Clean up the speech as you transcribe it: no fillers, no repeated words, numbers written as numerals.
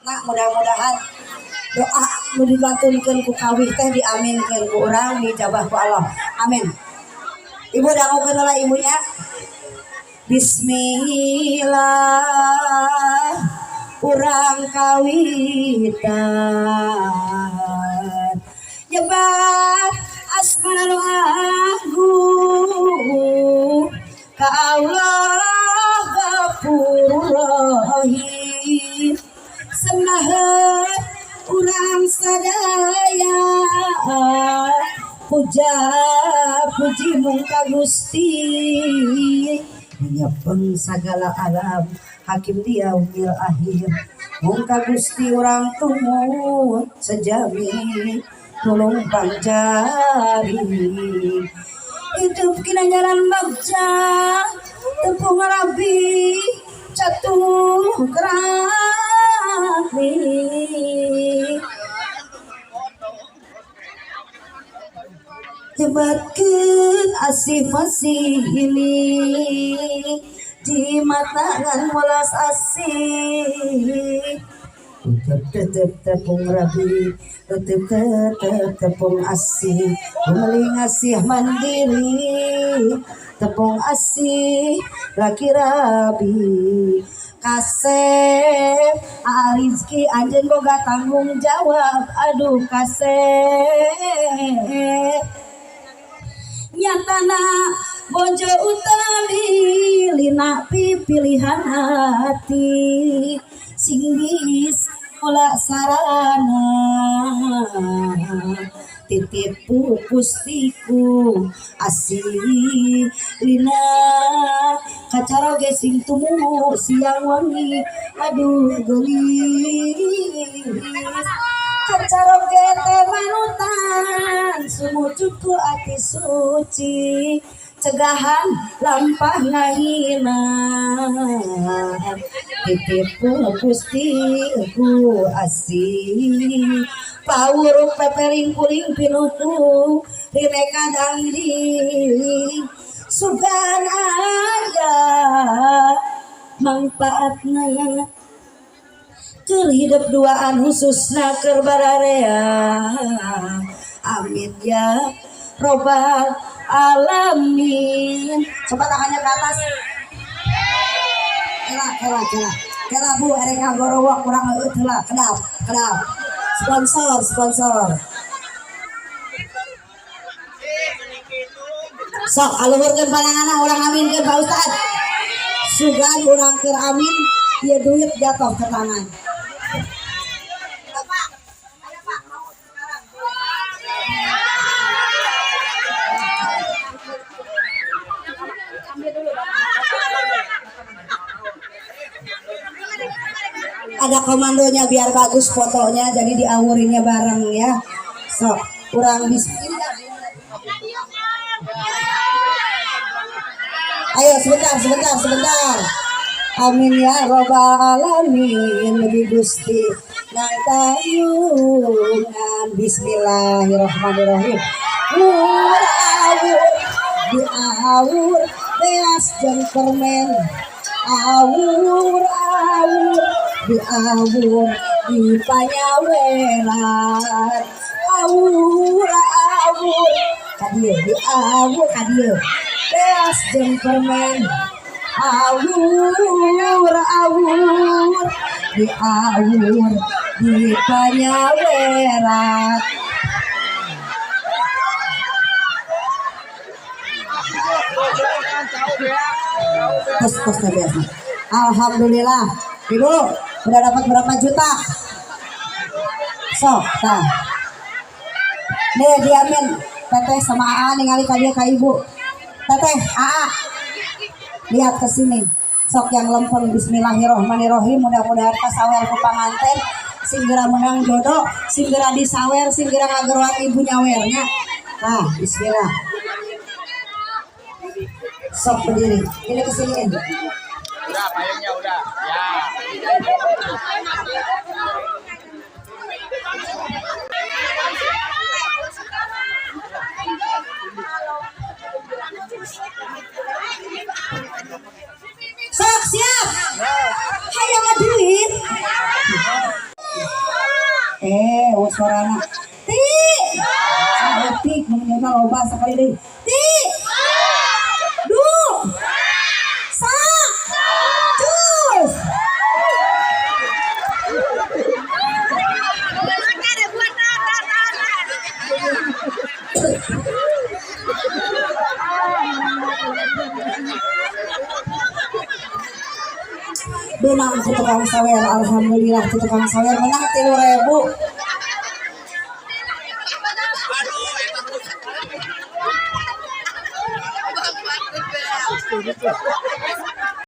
Nah, mudah-mudahan doa nu dilantunkeun ku kawih teh diaminkeun ku urang, dijabah ku Allah. Amin. Ibu dangukeun heula ibunya. Bismillah urang kawitan nyebat asmana nu agung ka Allah Ghafurur Rahim. Sembahan urang sadaya, puja puji mung ka Gusti, nyepeng sagala alam, hakim di yaumil akhir. Mung ka Gusti urang tumut sejami, tulung pancari hidup kina jalan bagja, tepung rabi catuh kerami. Jebatkeun asih fasih ini di matangan welas asih. Tetep tetep tepung rabi, tetep tetep tepung asih, beli ngasih mandiri, tepung asih laki rabi. Kasep Rizki anjeun boga tanggung jawab, aduh kasep. Nyatana bonjo utami lina pilihan hati, sing bisa mula sarana titip pupustiku asih lina kacaroge sing tumuhu siang wangi, aduh geulis. Kacaroge teh manutan sumujudku ati suci, cegahan lampah ngahina titip pupustiku asih. Pawuruk pepering kuring pinutu rineka dangding, sugan aya mangpaatna keur hidup duaan, khususna keur bararea. Amin ya robbal alamin. Coba tangannya ke atas. Kela kela kela kela bu, erek ngagorowok kurang heueuh heula. Kedap kedap. Sponsor sponsor. Sok aluhurkeun pananganna, urang aminkeun Pak Ustad. Sugan urang keur amin ieu duit jatuh ke tangan. Bapak, ayo Pak, mau sekarang. Ambil dulu, Bapak. Ada komandonya biar bagus fotonya, jadi diawurinnya bareng ya. Sok, kurang bismillah. Ayo sebentar, sebentar, sebentar. Amin ya robbal alamin, lebih Gusti nang tayungan. Bismillahirrahmanirrahim. Awur awur diawur beas jeung permen, awur awur diawur di panyaweran, awur awur kadieu diawur kadieu beas jeung permen, awur awur diawur di panyaweran. Tos tos biasa. Alhamdulillah. Ibu udah dapat berapa juta? Sok, tah. Nih diamin Teteh sama AA ningali ka dieu ka ibu. Teteh, AA. Lihat ke sini. Sok yang lempeng, bismillahirrahmanirrahim. Mudah-mudahan kasawer ku panganten, sing geura menang jodoh, sing geura disawer, sing geura ngageroan ibu nyawernya. Nah, bismillah. Sok berdiri. Ini kesiniin. Udah, payungnya udah. Ya. Sok siap. Hayang duit. Eh, oh, suarana. Ti. Saeutik nu nyeuna loba sakali deui. Ti. Du. Sa. Cus. Benang ku tukang sawer, alhamdulillah ku tukang sawer menang 3.000.